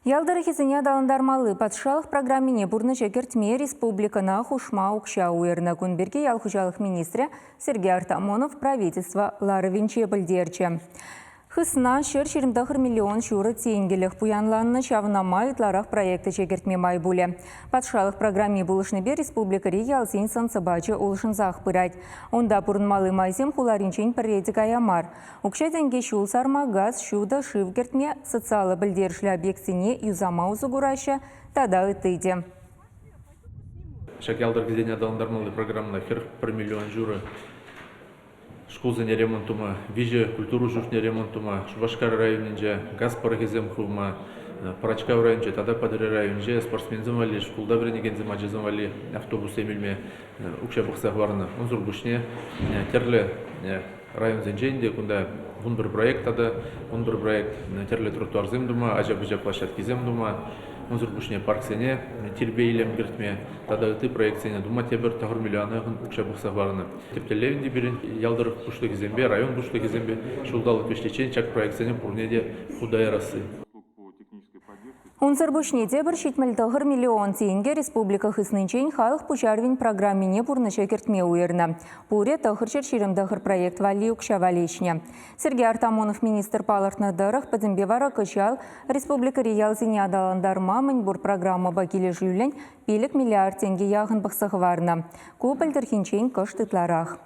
Ял тӑрӑхӗсене аталантармалли патшалӑх программине пурнӑҫа кӗртме республикӑна хушма укҫа уйӑрнӑ. Кун пирки ял хуҫалӑх министрӗ Сергей Артамонов правительство ларӑвӗнче пӗлтерчӗ. Хысна 129 миллион ҫурӑ тенкӗлӗх пуянланнӑ, ҫавна май ытларах проект ӗҫе кӗртме май пулӗ. Патшалӑх программи пулӑшнипе республикӑри ялсен сӑн-сӑпачӗ улшӑнсах пырать. Унта пурӑнмалли майсем хуларинчен пӗрре те кая мар. Укҫа-тенке ҫул сарма, газ, ҫутӑ, шыв кӗртме, социаллӑ пӗлтерӗшлӗ объектсене юсама усӑ кураҫҫӗ тата ытти те. Ҫак ял тӑрӑхӗсене аталантармалли программӑна 41 миллион ҫурӑ шкулсене ремонт тума, виҫӗ культура ҫуртне ремонт тума, Шупашкар районӗнче газ пӑрӑхӗсем хывма, Пӑрачкав районӗнче тата Патӑрьел районӗнче спортсменсем валли, шкулта вӗренекенсем, ачасем валли автобуссем илме укҫа пӑхса хӑварнӑ. Унсӑр пуҫне тӗрлӗ районсенче ӗнтӗ кунта 11 проект тата 11 проект тӗрлӗ тротуарсем тума, ача-пӑча площадкисем тума, унсӑр пуҫне парксене тирпей-илем кӗртме тата ытти проектсене тума тепӗр 9 миллиона яхӑн укҫа пӑхса хӑварнӑ. Тӗп тӗллев ӗнтӗ пирӗн ял тӑрӑх пуҫлӑхӗсемпе, район пуҫлӑхӗсемпе ҫулталӑк вӗҫличчен ҫак проектсене пурне те хута ярасси. Унсӑр пуҫне тепӗр 79 миллион тенкӗ республика хыснинчен халӑх пуҫарӑвӗн программине пурнӑҫа кӗртме уйӑрнӑ. Пурӗ 929 проект валли укҫа валеҫнӗ. Сергей Артамонов министр палӑртнӑ тӑрӑх, пӗтӗмпе вара кӑҫал республикӑри ялсене аталантарма мӗнпур программӑпа килӗшӳллӗн 5 миллиард тенкӗ яхӑн пӑхса хӑварнӑ. Ку пӗлтӗрхинчен кӑшт ытларах.